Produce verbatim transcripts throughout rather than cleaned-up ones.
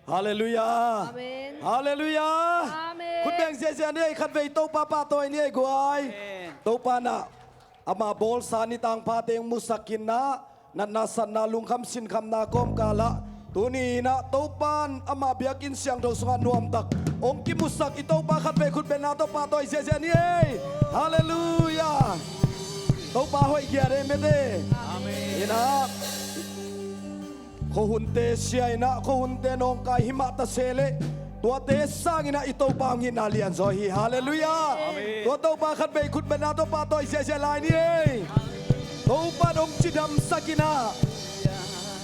Halleluiah. Amen. Halleluiah. Amen. Khut beng ziahziah ni ei, khatvei Topa pahtawi ni ei guai. Amen. Topa in ah ama bawlsa ni tangphate hong musak in ah, natna satna lungkham sinkhamna kawmkal ah tuni in ah Topa in ama biakinn siangtho sungah nuamtak hong kimusak i Topa khatvei khutbetna tawh pahtawi ziahziah ni ei. Halleluiah. Topa hoih giat ei mete. Amen. In ah khuahunte sia in ah, khuahunte nawngkai hi mah ta se leh, tuate sang in ah i Topa hong itna lianzaw hi. Halleluiah. Amen. Tua Topa khatvei khutbetna tawh pahtawi ziahziah lai ni ei. Topa in hong cidamsak in ah,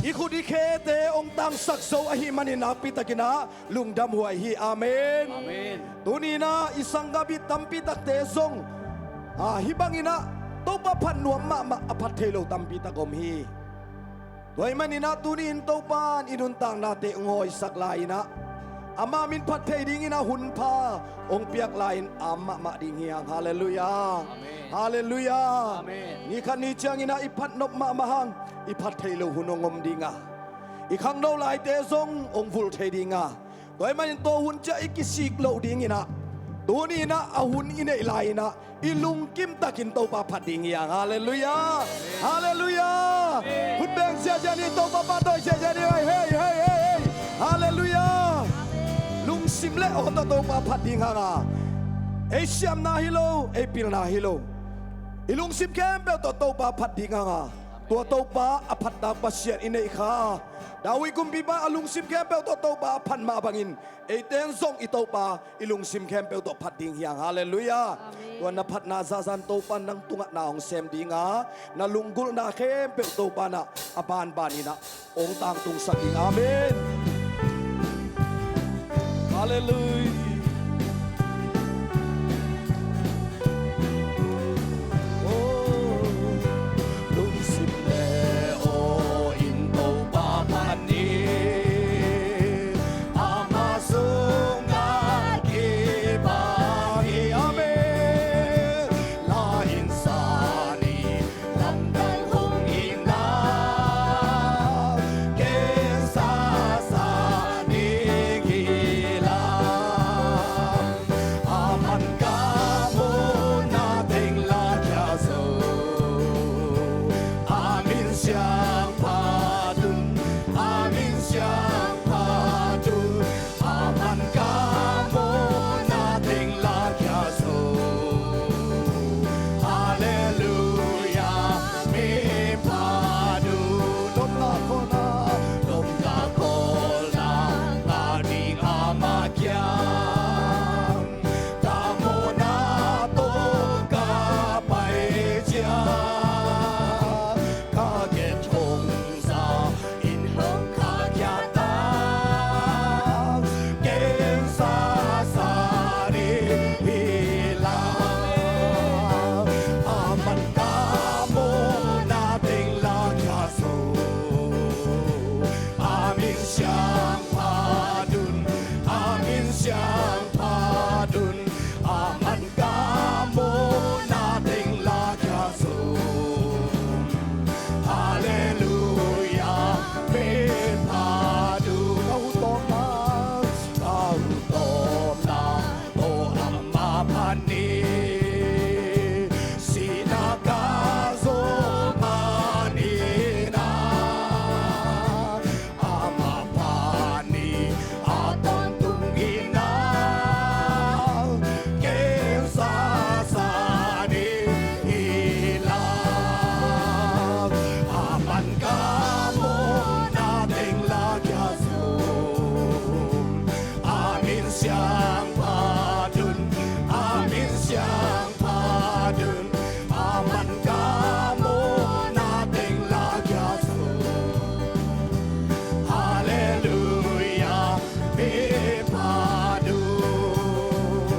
i khut i khete hong tangsak zo ahih manin nakpi takin ah lungdamhuai hi. Amen. Amen. Tuni in ah i sanggam bit tampi takte zong, a, hih bangin ah Topa phat nuam mahmah a phat thei lo tampi tak om hi. Tua ahih manin ah tuni in Topa in i nuntaknate hong hawisak lai in ah, ama min phat thei dingin ah hunpha hong piak lai-in a om mahmah ding hi hang. Halleluiah. Amen. Halleluiah. Amen. Ni khat ni ciangin ah i phat nop mahmah hang, i phat thei lo hun hong om ding a, i khangno laite zong hong vul thei ding a, tua ahih manin tua hun ciang i kisik loh dingin ah, tuni in ah a hun i neih lai-in ah i lungkim takin Topa phat ding hi hang. Halleluiah. Halleluiah. Khut beng ziahziah ni, Topa pahtawi ziahziah ni. Hei, hei, hei, hei. Halleluiah. Lungsim le aw tawh Topa phat ding hang a, ei siamna hi lo, ei pilna hi lo, i lungsim khempeuh tawh Topa phat ding hang a, tua Topa a phattak Pasian i neih kha. David kumpipa a lungsim khempeuh tawh Topa a phat mah bangin eite in zong i Topa i lungsim khempeuh tawh phat ding hi hang. Halleluiah. Amen. Tua na phatna zahzah in Topa in nang tungah na hong sem ding a, na lunggulhna khempeuh Topa in ah a banban in ah hong tangtungsak ding. Amen. Halleluiah. Oh, lungsim le aw in Topa phat ni. Ama sungah kibang hi. Amen. La in sa ni, lamdang hong in ah, ken sa sa ding hi lam. Aman ka muhna teng la khia zo, a min siang phat un, a min siang phat un. Aman ka muhna teng la khia zo. Halleluiah, mi phat un. Nopna khawlna, nopna khawlna ngah ding ama kiang, ka mawhna tawh ka pai ciang, ka gen hong za in hong khahkhia ta, ken sa sa ding hi lam. Aman ka mawhna teng la khia zo, a min siang phat un, a min siang phat un. Aman ka mawhna teng la khia zo. Halleluiah, mi phat un. Ka hun tawpna, ka hun tawpna tawh ama phat ni. Sihna ka zawh phat ni na, ama phat ni. A tawntung in ah ken sa sa ding hi lam. Aman ka mawhna teng la khia zo, a min siang phat un, a min siang phat un. Aman ka mawhna teng la khia zo. Halleluiah, mi phat un.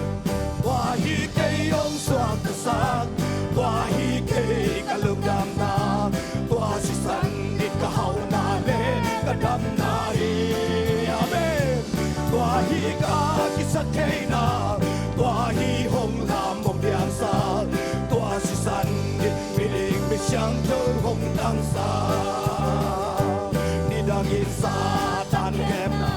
Tua hi kei hong suaktasak, tua hi kei ka lungdamna, tua sisan in ka hauhna le ka damna hi. Amen. Tua hi ka kisaktheihna, tua hi hong lam hong piangsak, tua sisan in miding misiangtho hong tangsak. Nidangin Satan kepna,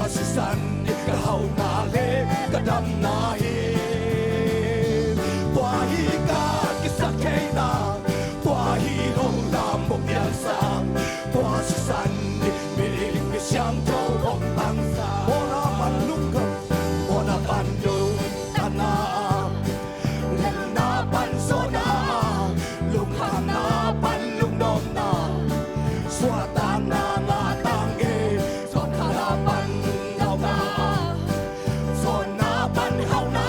Sisan i ka hauhna le ka damna hi. Tua hi ka kisaktheihna, tua hi hong lam hong piangsak. Tua sisan i miding mi siangtho hong tangsang. Mawhna pan lungdam, mawhna pan lungdamna, lemna pan zawhna, lungkhamna pan lungnopna, suahtakna ngah tang e, suahtakna pan lauhna, zawhna pan hauhna,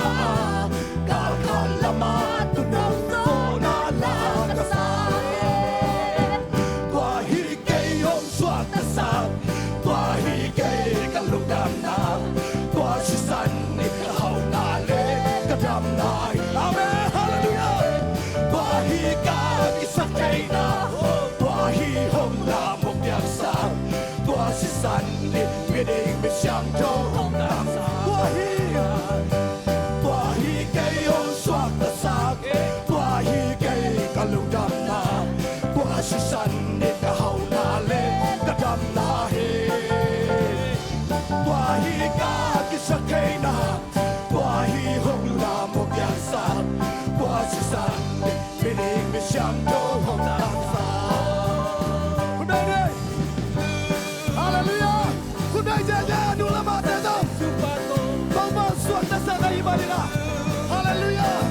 galkhat lama tunung zawhna la ka sa. Tua hi kei hong suaktasak, tua hi kei ka lungdamna, tua sisan i ka hauhna le ka damna hi. Amen. Halleluiah. Tua hi ka kisaktheihna, tua hi hong lam hong piangsak, tua sisan i miding mi siangtho hong tangsang. Tua hi, tua hi kei hong suaktasak, tua hi kei ka lungdamna, tua sisan i ka hauhna le ka damna hi. Tua hi ka kisaktheihna, tua hi hong lam hong piangsak, tua sisan i miding mi siangtho hong tangsang. Halleluiah. Khut beng ziahziah, a nu le amate zong Topa suaktasak ahih manin ah. Halleluiah.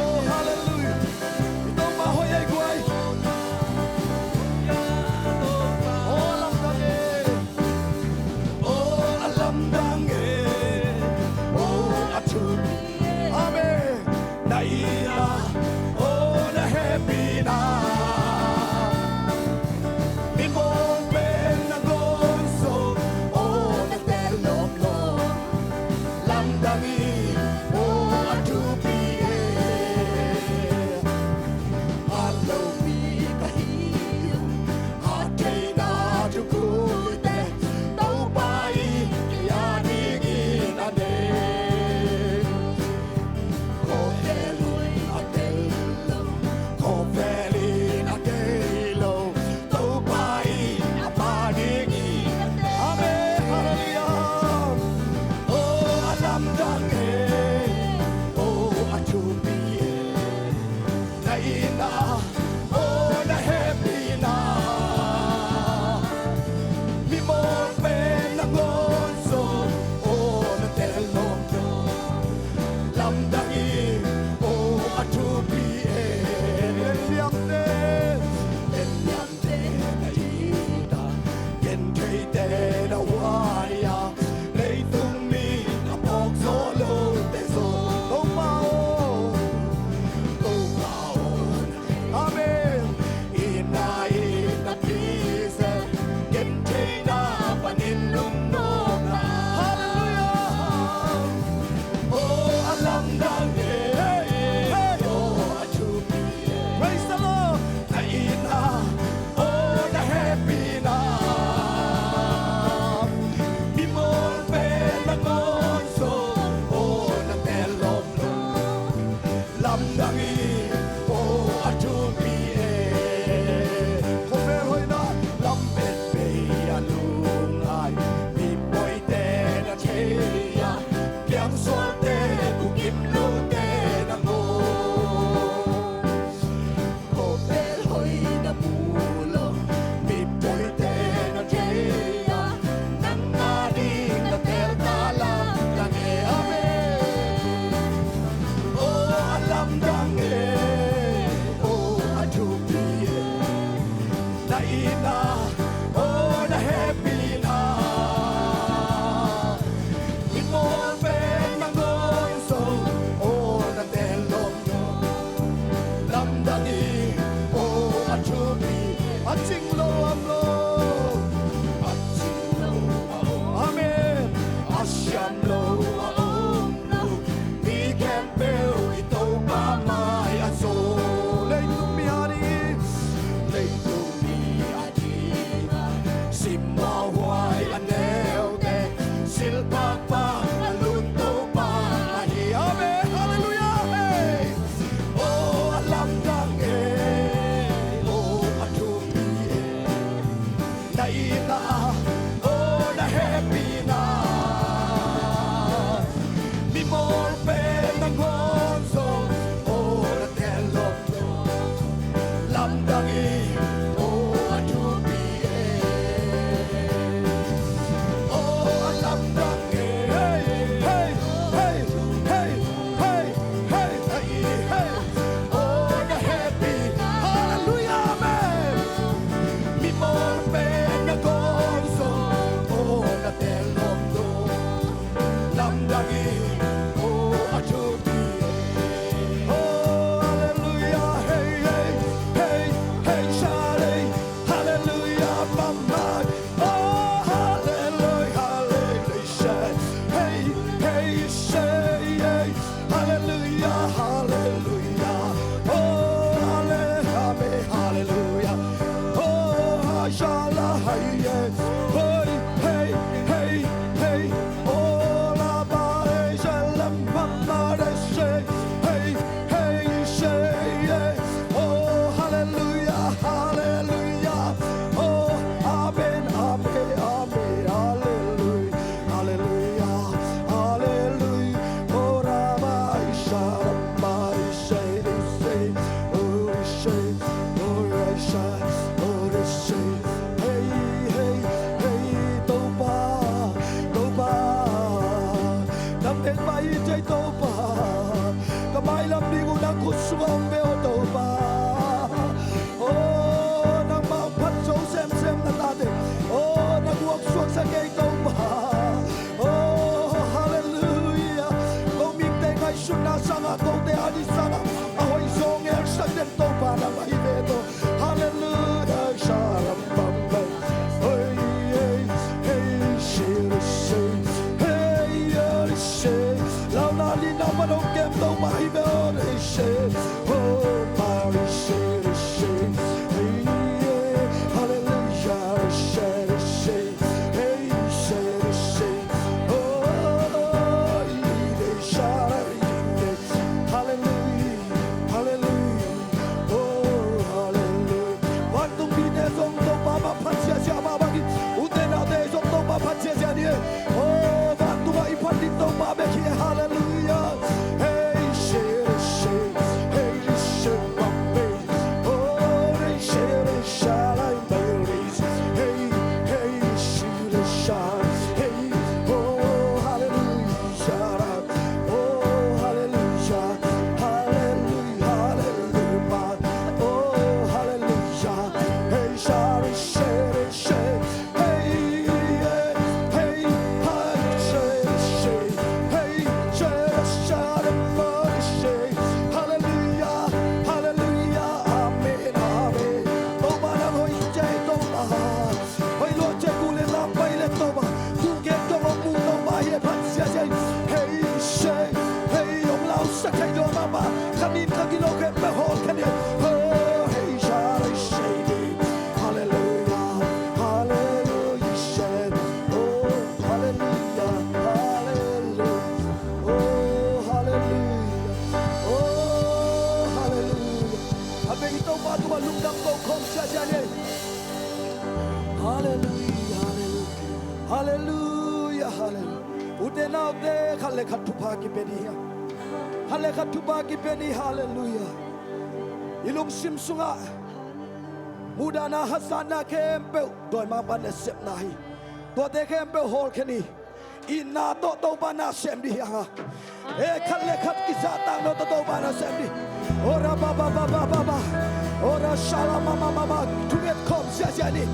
Oh, halleluiah. I Topa hoih ei guai. Oh, lamdang e. Oh, a lamdang e. Oh, a thupi e. Amen. Na itna, oh, na hehpihna, mi mawng pen nangawn zong, oh, na tel lawmlawm. Lamdang hi, oh, a thupi e. Hat lo mi ka hi uh, hat theihna thukhuite, Topa in kei a dingin a nei. Khawvel in a tel lo, khawvel in a kei lo, Topa in a pa dingin a tel. Amen. Halleluiah. Oh, a lamdang e. Oh, a thupi e. Na itna, oh, na hehpihna, mi mawng pen nangawn zong, oh, na tel lawmlawm. Lamdang hi, oh, a thupi e. En liamte, en liamte na it a, gentheite na huai a, leitung mi a phawk zawh lote zong, Topa aw, Topa aw. Amen. Itna, itna pi zel, gentheihna panin lungnopna. Halleluiah. Oh, a lamdang e. Hey, hey. Oh, a thupi e. Praise the Lord. Na itna, oh, na hehpihna, mi mawng pen nangawn zong, oh, na tel lawmlawm. Lamdang hi, oh, a thupi e. Khawvel hoihna lam et pei a lungngai, mipawite na thei a, piangsualte, bukim lote nangawn. Khawvel hoihna mu lo, mipawite na thei a, nang a ding na tel ta, lamdang e. Amen. Oh, a lamdang e. Oh, a thupi e. Na itna, oh, na hehpihna, mi mawng pen nangawn zong, oh, na tel lawmlawm. Lamdang hi, oh, a thupi. A cing lo a om lo, a cing lo a om. Amen. A siam lo a om lo, mi khempeuh i Topa mai a zo. Leitung mi a ding, leitung mi a ding a, simmawh huai a neute, silpakpak a lun Topa ahi. Amen. Halleluiah. Hey. Oh, a lamdang e. Oh, Hey, yeah. Hey, hey, hey, hey. Oh, la ba re she la ma ma re she. Hey, hey, she, yeah. Oh, hallelujah, hallelujah. Oh, amen, amen, amen. Hallelujah, hallelujah, hallelujah. Oh, ra ba sha ra ba re she re she. Oh, re she. Oh, re she. Oh, re she. Hey, hey, hey, Topa, Topa. Nang bek mah hi ei Topa. Ka mailam ding uh nang khut sungah om ve aw Topa. Oh, nangmah hong phat zo semsem na tate. Oh, na guak suaksak ei Topa. Oh, hallelujah. Ko mite ngaihsutna sangah, kote ading sangah a hoih zaw ngelsak den Topa nangmah hi ve tawh. Hallelujah. Sharam bam bam. Hey, hey, hey, shiri shi. Hey, yari shi. Launa li na manong kem Topa hi ve, oh, hey, shi. Oh, mari shiri shi. Hey, yeah. Hallelujah. Shiri shi. Hey, shiri shi. Oh, ide shara ide. Hallelujah. Hallelujah. Oh, hallelujah. Vantung mite zong Topa mah phat ziahziah mah bangin, ute naute zong Topa phat ziahziah ni. Oh, vantung ah i phat ding Topa bek hi. Hallelujah. Hey, shiri shi. Hey, shi bam, hey. Oh, hey, shiri shalai, hey, hey, shiri sha. Hey, oh, hallelujah. Oh, hallelujah, hallelujah, hallelujah. Oh, hallelujah. Hey, shari, shari, shari. Hey, yeah. Hey, ha, shari, shari. Hey, shari, shari, shari. Hallelujah, hallelujah. Amen, amen. Topa nang hoih ciai, Topa. Hoih lua ciai, gu le lam pai le Topa. Gu gen dong ong mu Topa hi e, phat ziahziah. Hei, shei, hei, ong lausak thei dong mama. Khanin ka gilo khe pe hol khanin. Ho, hei, sha, hei, shei di. Hallelujah, hallelujah, shei. Oh, hallelujah, hallelujah. Oh, hallelujah. Oh, hallelujah. A bei Topa tungah lungdam ko khawm ziahziah ni. Hallelujah, hallelujah. Hallelujah, hallelujah. Ute naute, khat le khat thupha kipia ni. Khat le khat thupha kipia ni. Hallelujah. I lungsim sungah muhdahna, hazatna khempeuh dawimangpa nasepna hi. Tuate khempeuh hawlkhia ni. Itna tawh Topa na sem ding hi hang a. E, khat le khat kizahtak lo tawh Topa na sem ding. Ora ba ba ba ba ba ba. Ora shala ma ma ma ma. Thunget khawm ziahziah ni.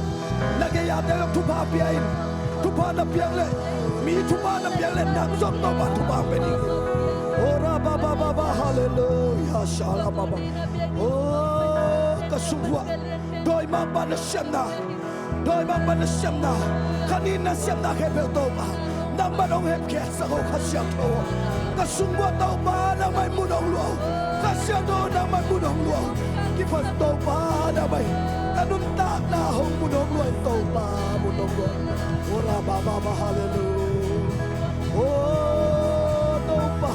Na gei-ate zong thupha pia in. Thupha na piak leh, mi thupha na piak leh, nang zong Topa thupha pe ding. Ora ba ba ba ba. Hallelujah. Shala ba ba. Oh, ka sungah dawimangpa nasepna, dawimangpa nasepna, khanin nasepna khempeuh Topa nangman hong hemkhia sak o, Kha Siangtho. Ka sungah Topa nangmah in mun hong lua o. Kha Siangtho nangmah in mun hong lua o. Kiphat Topa nangmah in ka nuntakna hong mun hong lua in Topa mun hong lua. Ora ba ba ba, hallelujah. Oh Topa.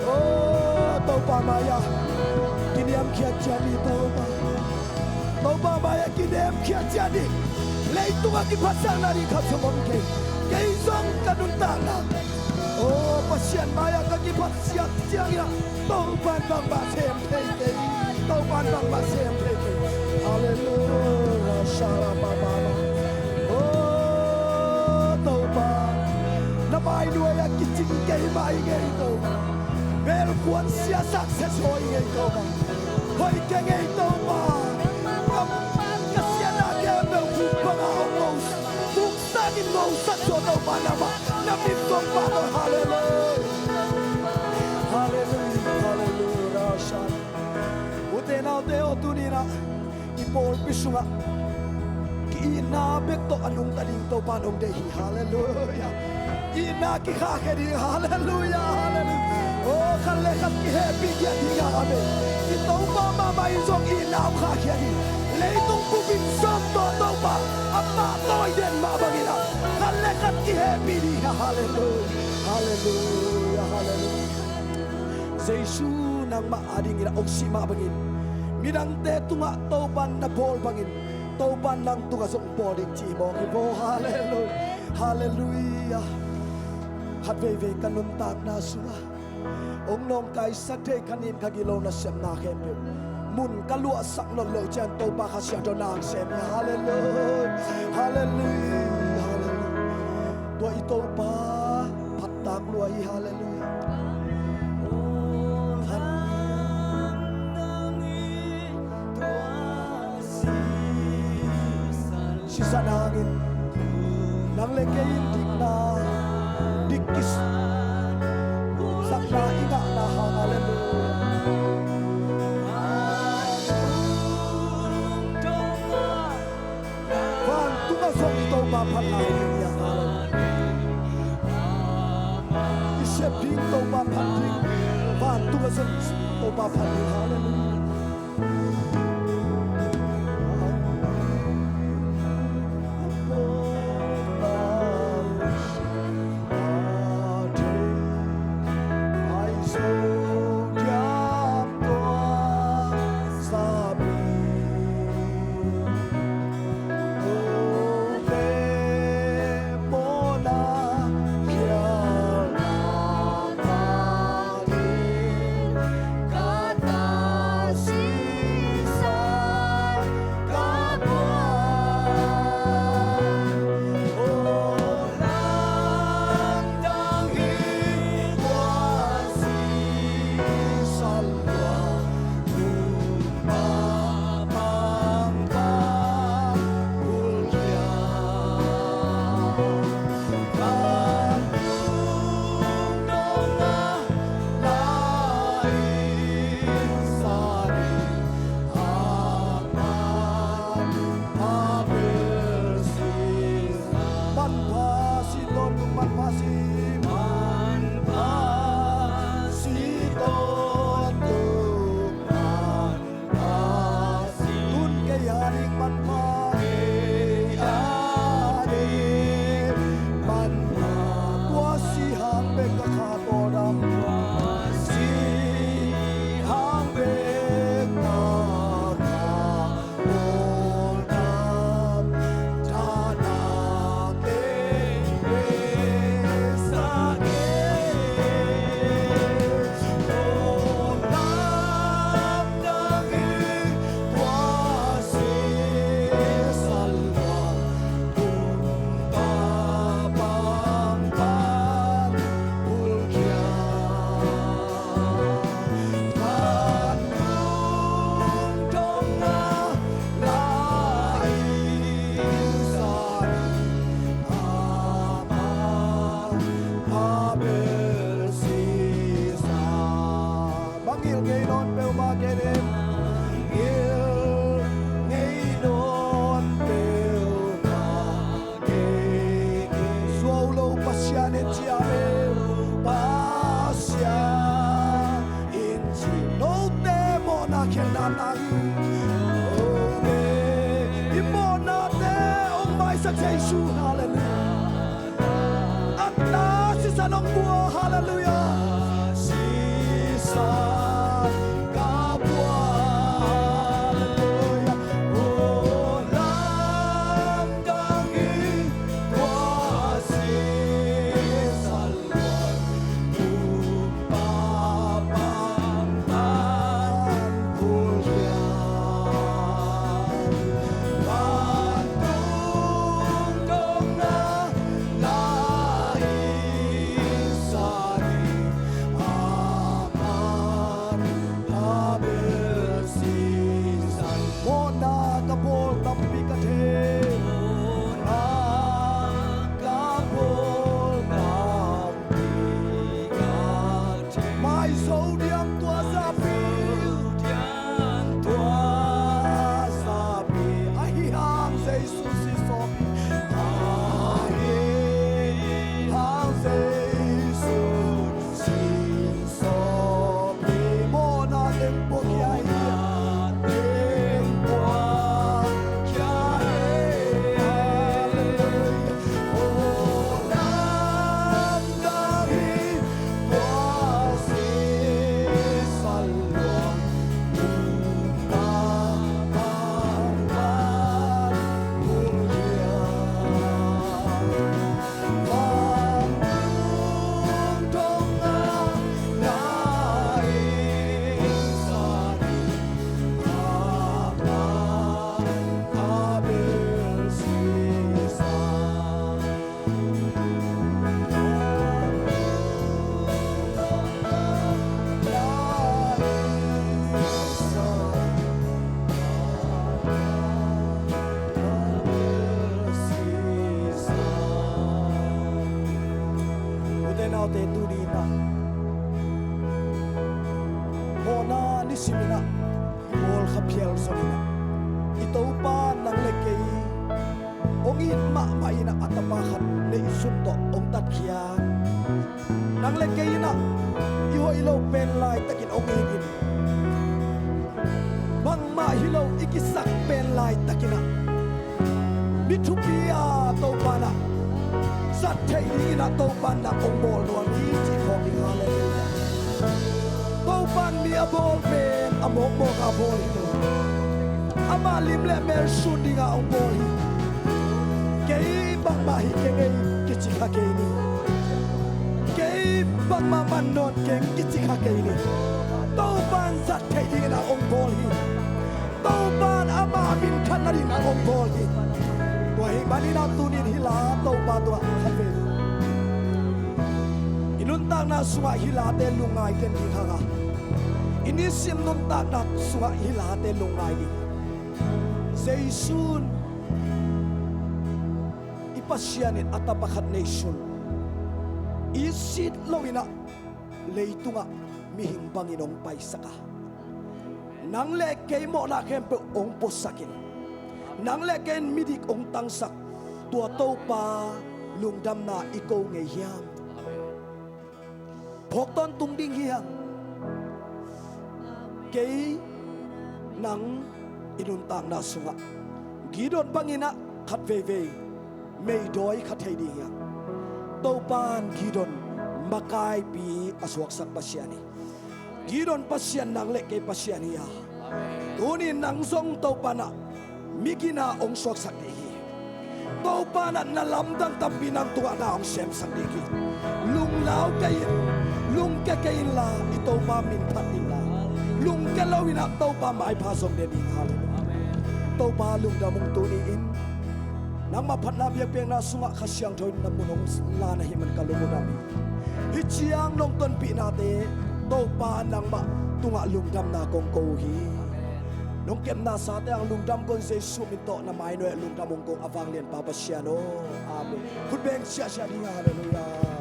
Oh Topa mai-ah kiniamkhiat ciat ni Topa. Topa mai-ah kiniamkhiat ciat ni. Leitungah kiphatsakna ding khat zong om kei. Kei zong ka nuntakna, oh, Pasian mai-ah ka kiphatsiat ciangin ah Topa in bangmah sem thei kei. Topa in bangmah sem thei kei. Hallelujah. Shala ba ba ba. Oh Topa, na mainuai-ah kicing kei mah i ngei Topa. Belkuan siasak siasaw i ngei Topa. Hoih kei ngei Topa. Ka, ka siatna khempeuh kuk bangah hong ngosak, kuk sangin ngosak zaw Topa nangmah. Na min kong phat tawh. Hallelujah. Hallelujah. Hallelujah. Ute naute aw, tuni-in ah i pawlpi sungah ki-itna bek tawh a nungta ding Topa in hong deih hi. Hallelujah. Itna kikhahkhia ding. Hallelujah, hallelujah. Oh, khat le khat kihehpih khia ding a, amen. I Topa mahmah in zong itna hong khahkhia ding. Leitung bup in zong tua Topa Mah tawi den mah bangin ah khat le khat kihehpih ding hi. Halleluiah, halleluiah, halleluiah. Jesu nangmah adingin ah hong sih mah bangin, midangte tungah Topa'n na bawl bangin Topa'n nang tungah zong bawl ding cih hi mawk hi maw. Halleluiah, halleluiah. Khat veivei ka nuntakna sungah hong nawngkaisak thei kha ning, ka gilo nasepna khempeuh mun ka luahsak nawn loh ciang Topa Kha Siangtho nang sem hi. Halleluiah, halleluiah, halleluiah. Tua i Topa phattak lua hi. Halleluiah. Sisan hangin nang le kei in dikna, dik kisakna i ngahna hang, halleluiah. Vantungah zong i Topa phat lai ding hi, halleluiah. I sep ding Topa phat ding, vantungah zong Topa phat ding, halleluiah. Manpha si tawntung, manpha si, manpha si tawntung, manpha si. Tun kei a ding manpha, kei a ding manpha. Tua si hang bek ka kha tawldam, tua si hang bek ka kha Bang ngilh ngei nawn peuhmah kei ni. Ngilh ngei nawn peuhmah kei ni. Zuau lo Pasian in ci a, Pasian in ci. Note mawhna khialhna tang hi. Note i mawhnate hong maisak Jesu. Halleluiah. Atna sisan hong bua. Halleluiah. Sisan ka bua. Halleluiah. Oh, lamdang hi tua sisan. Te tuni in ah mawhna nisimin ah i bawl kha phial zongin ah, i Topa nang le kei hong it mahmah in ah, a tapa khat neihsun tawh hong tatkhia. Nang le kei in ah i hoih lo pen laitakin hong it in, bangmah hi lo i kisak pen laitakin ah, mi thupi a Topa in ah zat theih dingin ah Topa in nang hong bawl nuam hi cih phawk ding. Halleluiah. Topa in mi a bawl pen a mawkmawk a bawl hi lo. Ama lim le mel sun dingin hong bawl hi. Kei bangmah hi keng ei kici kha kei ni. Kei bangmah man nawn keng kici kha kei ni. Topa in zat theih dingin ah hong bawl hi. Topa in ama min khat nadingin ah hong bawl hi. Tua ahih manin ah tuni in hih la Topa tungah khat vei, i nuntakna sungah hih late lungngai den ding hang a, i nisim nuntakna sungah hih late lungngai ding. Jesu in i Pasian in a tapa khat neihsun, i sit loin ah leitungah mihing bangin hong paisak a, nang le kei mawhna khempeuh hong puasakin, nang le kei in midik hong tangsak, tua Topa lungdamna i ko ngei hiam? Phawk tawntung ding hi hang. Kei nang i nuntakna sungah Gideon bangin ah khat veivei meidawi kha thei ding hi hang. Topa in Gideon makaipi a suaksak Pasian hi. Gideon Pasian nang le kei Pasian hi a, tuni in nang zong Topa in ah mi gina hong suaksak ding hi. Topa in ah na lamdang tampi nang tungah na hong semsak ding hi. Lunglau kei in, lungkia kei inla i Topa min phat inla, lungkia loin ah Topa maipha zong ne ding. Halleluiah. Topa lungdam ung. Tuni in nangmah phatna biakpiakna sungah Kha Siangtho in na mun hong la na hih man ka lungdam hi. Hih ciang nong tonpihnate Topa nangmah tungah lungdamna kong ko uh hi. Nong kepna sate ang lungdam kong, Jesu min tawh na mai nuai ah lungdam ung kong, a vanglianpa Pasian aw. Amen. Khut beng siahsiah ding. Halleluiah.